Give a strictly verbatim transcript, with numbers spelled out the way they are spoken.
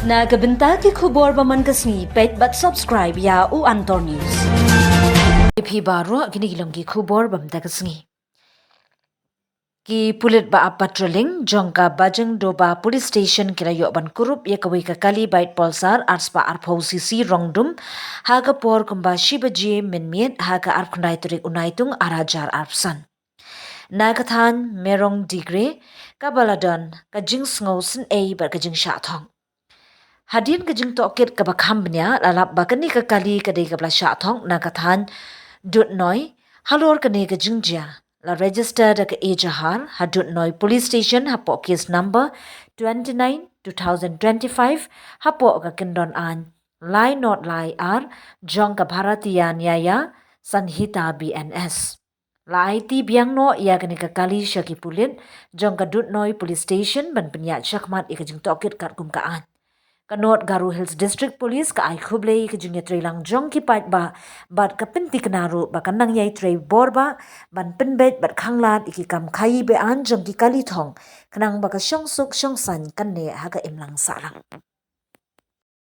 Na ka bynta ki khubor ba man ka sngi, peit bad subscribe ïa U Antor News. Ïa phi baroh, kine ki long ki khubor ba mynta ka sngi. Ki pulit ba ap patrolling jong ka Bajengdoba Police Station ki la ïoh ban kurup ïa kawei ka kali bike Pulsar arspah arphew cc rong dum ha ka por kumba shi baje mynmiet ha ka arphew khyndai tarik u Naitung arhajar arphew san. Na ka thaiñ Merong Digre kaba la don ka jingsngew synei bad ka jingshah thong. Hadien ka jingtohkit kaba kham bniah, la lap ba kane ka kali ka dei kaba la shah thong na ka thaiñ Dutnoi. Halor kane ka jingjia, la register da ka ejahar ha Dutnoi Police Station hapoh case number twenty-nine two thousand twenty-five, hapoh ka kyndon aiñ lai not lai ar jong ka Bharatiya Nyaya Sanhita, B N S. La aiti biang noh ïa kane ka kali sha ki pulit jong ka Dutnoi Police Station ban pynïaid shakhmat ïa ka jingtohkit katkum ka aiñ. Ka North Garo Hills District Police ka ai khublei ïa ka jingïatreilang jong ki paidbah bad ka pyntikna ruh ba kan nang ïai trei bor bah ban pynbeit bad khanglad ïa ki kam khaii be-aiñ jong ki kali thong, khnang ba ka shongsuk shongsaiñ kan neh ha ka imlang sahlang.